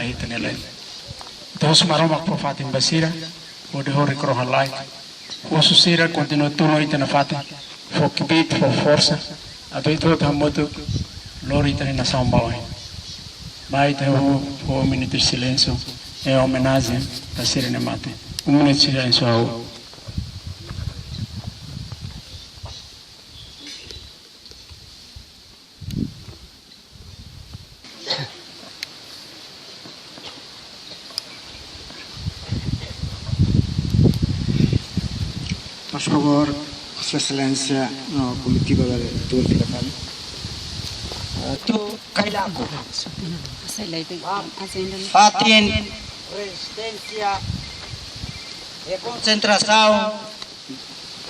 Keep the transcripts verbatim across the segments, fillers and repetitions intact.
Ita-nia leet. Ita husu Maromak fó fatin ba sira, hodi ho rikuroha-laek. Husu sira kontinua tulun ita nafatin, fó kbiit, fó forsa, atu ita hotu hamutuk lori ita-nia nasaun ba oin. Mai ita ho, ho minutu de silénsiu, em homenagem ba sira-nia mate. Um minuto de silêncio ao Por favor, Sua Exelénsia, no comitiva da Turquia, tu Cailaco. Fatin rezisténsia e konsentrasaun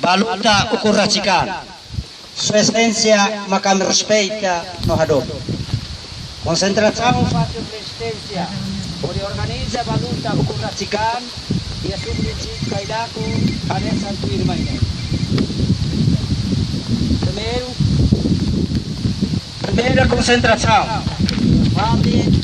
ba luta ukun rasik an. Sua Exelénsia mak ami respeita no hadomi. Konsentrasaun fatin rezisténsia hodi organiza ba luta ukun rasik an iha subdistritu Cailaco, hanesan tuirmai ne'e. Primeiru, primeira konsentrasaun fatin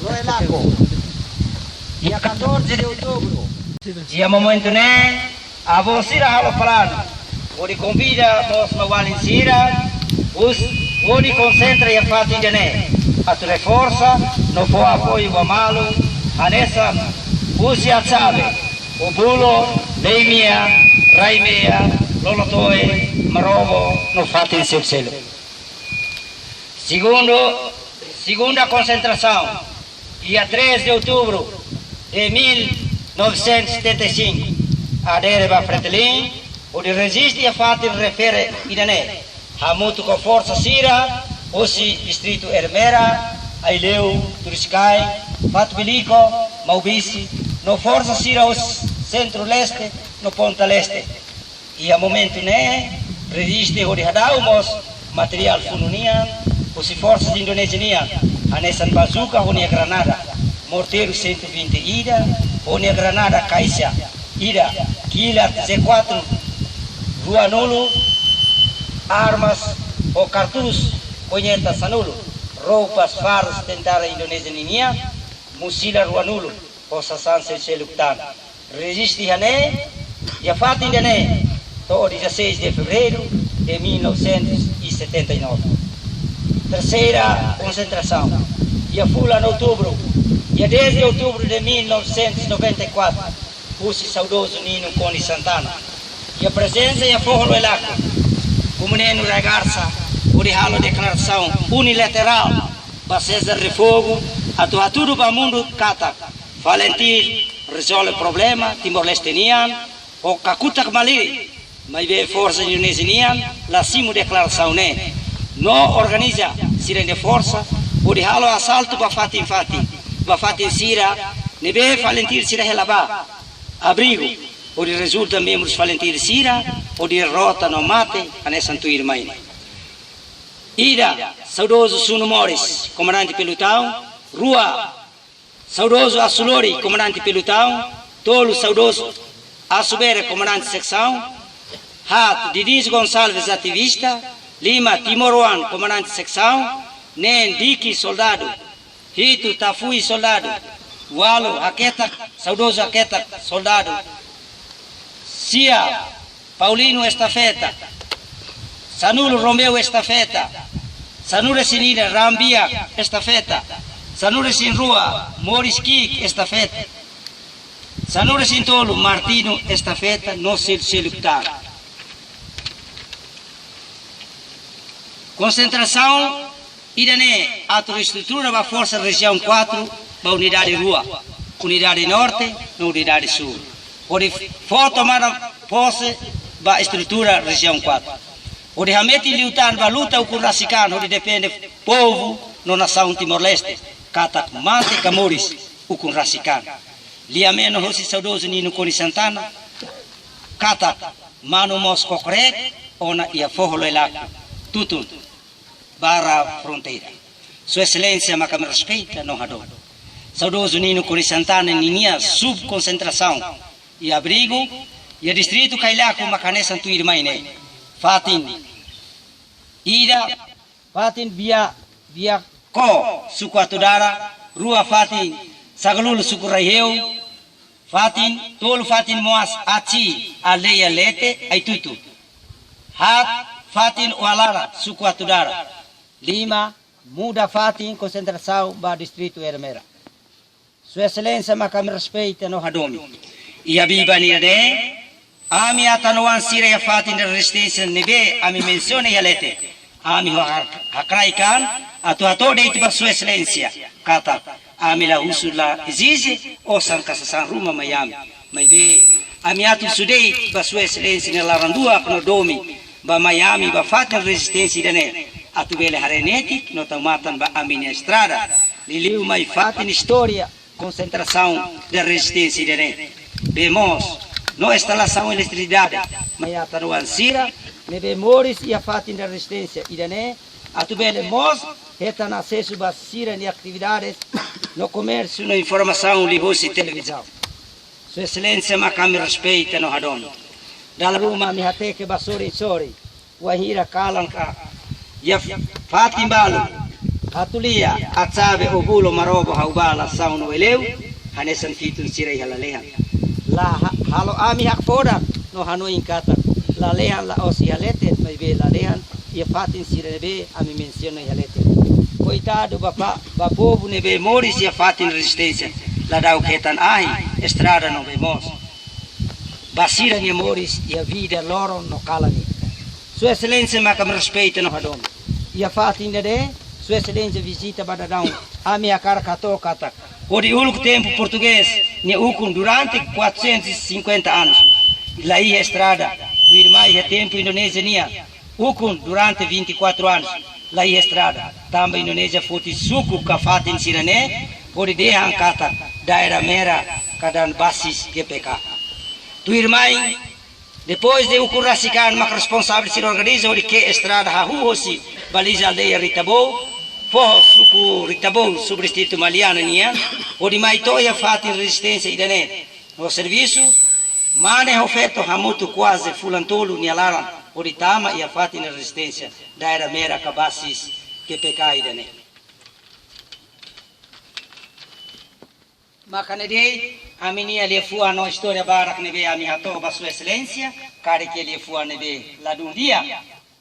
Loelaco, dia catorze de outubro. Iha momentu ne'e, avó sira halo planu hodi konvida mós maun-alin sira, hus-, hodi konsentra iha fatin ida-ne'e, atu reforsa no fó apoiu ba malu, hanesan husi Atsabe, Obulo, Leimea, Raimea, Lolotoe, Marobo, no fatin seluk-seluk. Segundo, segunda konsentrasaun, dia três de outubro de mil novecentos e setenta e cinco, adere ba Fretilin, hodi reziste iha fatin refere ida-ne'e, hamutuk ho forsa sira husi distritu Ermera, Aileu, Turiscai, Fatbelico, Maubisse, no forsa sira husi Centro-Leste, no Ponta Leste. Iha momentu ne'e, reziste hodi hadau mós materiál funu nian husi forsas Indonézia nian, hanesan bazuka ho nia granada, morteiru cento e vinte ida, ho nia granada kaixa ida, kilat C quatro ruanulu, armas ho kartus, koineta sanulu, roupas, fardas tentara Indonézia ninian, mosila ruanulu, ho sasán seluk-seluk tan. Reziste iha ne'e, iha fatin ida-ne'e, to'o dezasseis de fevereiro de mil novecentos e setenta e nove. Terseira konsentrasaun, iha fulan outubru, dia dez de outubro de mil novecentos e noventa e quatro, husi saudozu Nino Konis Santana. Iha prezensa iha foho Loelaco, Komu Neno Raigarsa, hodi halo deklarasaun unilaterál ba César de Fogo, atu hatudu ba mundu katak Falintil rezolve problema Timor-Leste nian ho kakutak malirin, maibé forsa Indonézia nian la simu deklarasaun ne'e, no organiza sira-nia forsa hodi halo asaltu ba fatin-fatin, ba fatin sira ne'ebé Falintil sira hela ba, abrigu, hodi rezulta membrus Falintil sira hodi derrota no mate, hanesan tuirmai ne'e. Ida, saudozu Sunu Moris, komandante pelotaun. Rua, saudozu Asu Lori, komandante pelotaun. Tolu, saudozu Asu Bere, komandante seksaun. Haat, Didis Gonçalves, ativista. Lima, Timoroan, komandante seksaun. Neen, Diki, soldadu. Hitu, Tafui, soldadu. Ualu, Haketak, saudozu Haketak, soldadu. Sia, Paulino, estafeta. Sanulu, Romeu, estafeta. Sanulu-resin-ida, Rambia, estafeta. Sanulu-resin-rua, Moris Kiik, estafeta. Sanulu-resin-tolu, Martino, estafeta, no seluk-seluk tan. Konsentrasaun ida-ne'e atu reestrutura ba forsa rejiaun quatro, ba unidade rua, unidade norte no unidade sul, hodi fó tomada pose ba estrutura rejiaun quatro, hodi hametin liután ba luta ukun rasik an, hodi defende povu no nasaun Timor-Leste, katak mate ka moris, ukun rasik an. Lia-menon hosi saudozu Nino Konis Santana, katak manu mós kokorek ona iha foho Loelaco, tutun barra fronteira. Sua Exelénsia mak ami respeita no hadomi. Saudozu Nino Konis Santana ninia subkonsentrasaun iha abrigu, iha distritu Cailaco mak hanesan tuirmai ne'e. Fatin ida, fatin Bia, Biako, suku Atudara. Rua, fatin Sagalulu, suku Raiheu, fatin, tolu fatin moas Atsi, aldeia Lete, Aitutu. Haat fatin Oalara, suku Atudara. Lima, muda fatin konsentrasaun ba distritu Ermera. Sua Exelénsia mak ami respeita no hadomi. Iha biban ida-ne'e, ami atan-oan sira iha fatin da rezisténsia ne'ebé ami mensiona iha leten. Ami ho hak-, hakraik an atu hato'o de'it ba Sua Exelénsia katak ami la husu, la ezije osan ka sasán ruma mai ami. Maibé ami atu husu de'it ba Sua Exelénsia nia laran-luak no domin ba mai ami ba fatin rezisténsia ida-ne'e atu bele haree netik no tau matan ba ami-nia estrada. Liuliu mai fatin istória konsentrasaun da rezisténsia ida-ne'e. Bee moos no instalasaun eletrisidade mai atan-oan sira ne'ebé moris iha fatin da rezisténsia ida-ne'e atu bele mós hetan asesu ba sira-nia atividades no komérsiu no informasaun liuhosi televizaun. Sua Exelénsia mak ami respeita no hadomi. Dala ruma ami hateke ba sorin-sorin, wainhira kalan ka iha fatin balu, Hatulia, Atsabe, Obulo, Marobo, Haubá, Lasaun no Eleu, hanesan fitun sira iha lalehan, la ha-, halo ami hakfodak no hanoin katak lalehan la'ós iha leten, maibé lalehan iha fatin sira ne'ebé ami mensiona iha leten. Koitadu ba pa-, ba povu ne'ebé moris iha fatin rezisténsia, la da'uk hetan ahi, estrada no bee moos ba sira-nia moris iha vida loron no kalan ne'e. Sua Exelénsia mak ami respeita no hadomi. Iha fatin ida-ne'e, Sua Exelénsia vizita ba daudaun, ami hakarak hato'o katak hodi uluk tempu portugés nia ukun durante quatrocentos e cinquenta anos la iha estrada. Tuirmai iha tempu Indonézia nian ukun durante vinte e quatro anos la iha estrada, tanba Indonézia foti suku ka fatin sira-ne'e hodi dehan katak daerah merah ka dan basis G P K. Tuirmai, depois de ukun rasik an mak responsavel sira organiza hodi ke'e estrada hahú hosi baliza aldeia Ritabou, foho suku Ritabou, subdistritu Maliana nian, hodi mai to'o iha fatin rezisténsia ida-ne'e. No servisu mane ho feto hamutuk kuaze fulan tolu nia laran hodi tama iha fatin rezisténsia daerah merah ka basis G P K ida-ne'e. Maka ne'e de'it, ami-nia liafuan no istória barak ne'ebé ami hato'o ba Sua Exelénsia, karik iha liafuan ne'ebé ladún di'ak,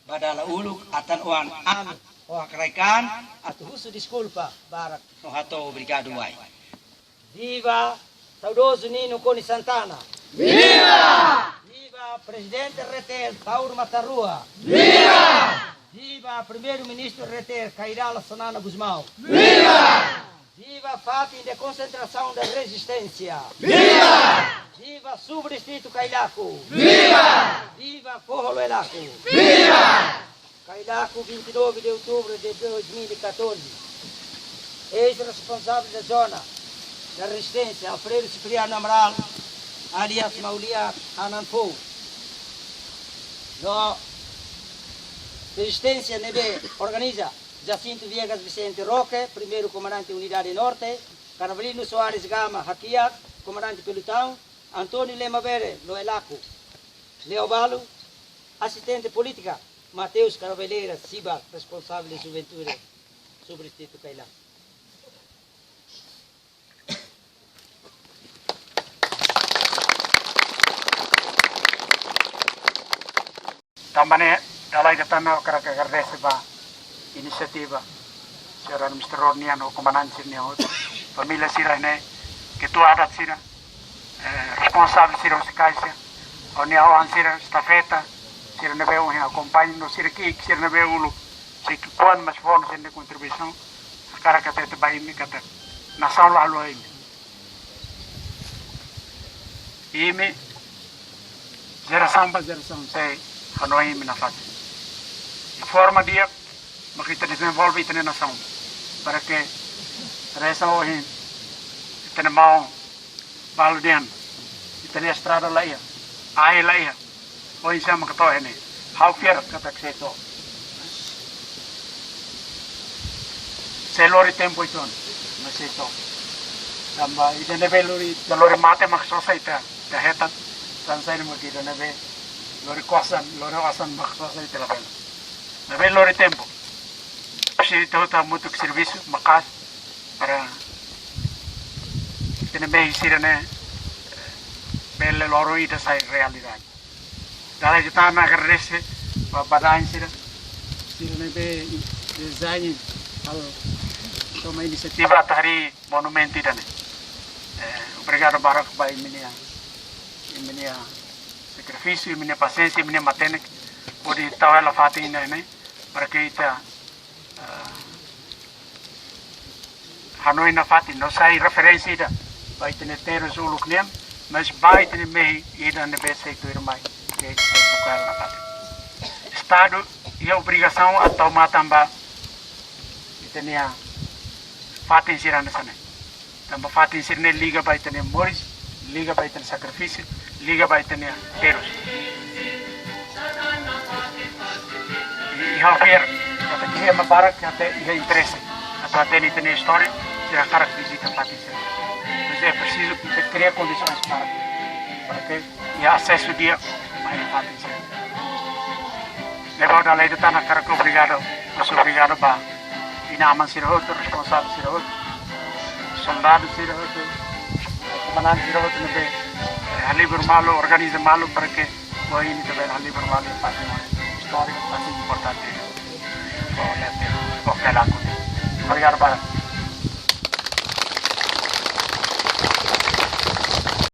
ba dala uluk atan-oan ami ho hakraik an atu husu deskulpa barak no hato'o obrigadu wa'in. Viva saudozu Nino Konis Santana. Viva! Viva Prezidente R T L Taur Matan Ruak. Viva! Viva Primeiru-Ministru R T L Kay Rala Xanana Gusmão. Viva! Viva fatin de konsentrasaun da rezisténsia. Viva! Viva subdistritu Cailaco. Viva! Viva foho Luelaco. Viva! Cailaco, vinte e nove de outubro de dois mil e catorze. Eis-responsável da zona da rezisténsia, Alfredo Cipriano Amaral, alias Maulia Anan Foun. No rezisténsia ne'ebé organiza Jacinto Viegas Vicente Roque, primeiru komandante unidade norte, Carvalino Soares Gama Hakiak, komandante pelotaun, António Lema Bere, Luelaco, Leo Balu, asistente polítika, Mateus Carabeleira Siba, responsável de juventude, subdistritu Cailaco. Tanba ne'e, dala ida tan ha'u hakarak agradese ba inisiativa señór administradór nian ho komandante nian, família sira-ne'e, ketua adat sira, eh, responsavel sira husi Kaixa, ho nia oan sira, estafeta sira ne'ebé ohin akompaña no sira ki'ik sira ne'ebé uluk sei ki'ikoan mas fó ona sira-nia kontribuisaun, hakarak hatete ba imi katak nasaun la haluha imi. Imi jerasaun ba jerasaun sei hanoin imi nafatin. I forma di'ak mak ita dezenvolve ita-nia nasaun. Para ke resa ohin ita-nia maun balu dehan, ita-nia estrada la iha, ahi la iha. Oinsá mak to'o iha ne'e? Ha'u fiar katak sei to'o. Sei lori tempu uitoan, mas sei to'o. Tanba ida ne'ebé lori, ita lori mate mak sosa ita, ita hetan. Tan sai mak ida ne'ebé lori kosan, lori osan mak sosa ita labele. Ne'ebé lori tempu. Presiza ita hotu hamutuk servisu maka'as para Ne'ebé sira-ne'e bele loron ida sai realidade. Dala ida tan agradese ba badain sira, sira ne'ebé design halo, toma inisiativa atu harii monumentu ida-ne'e. Eh, obrigadu barak ba imi-nia, imi-nia sakrifísiu, imi-nia pasiénsia, imi-nia matenek, hodi tau hela fatin ida-ne'e, para que ita, ah, hanoin nafatin, no sai referénsia ida ba ita-nia terus uluk nian, mas ba ita-nia mehi ida ne'ebé sei tuirmai, ke ita buka nafatin. Estadu iha obrigasaun atu tau matan ba ita-nia fatin sira hanesan ne'e. Tanba fatin sira-ne'e liga ba ita-nia moris, liga ba ita-nia sakrifísiu, liga ba ita-nia terus. I, i ha'u fiar katak iha ema barak ne'ebé iha interese atu hatene ita-nia istória, sira hakarak vizita fatin sira. Mas é preciso que ita kria kondisoens para, para que iha asesu di'ak mai fatin sira. Ne'ebé dala ida tan hakarak obrigadu, mas obrigadu ba inan-aman sira hotu, responsavel sira hotu, soldadu sira hotu, komandante sira hotu ne'ebé, eh, halibur malu, organiza malu para que ohin ita bele halibur malu fatin istóriku, fatin importante. Ba ne'e, ba kelaku. Obrigadu ba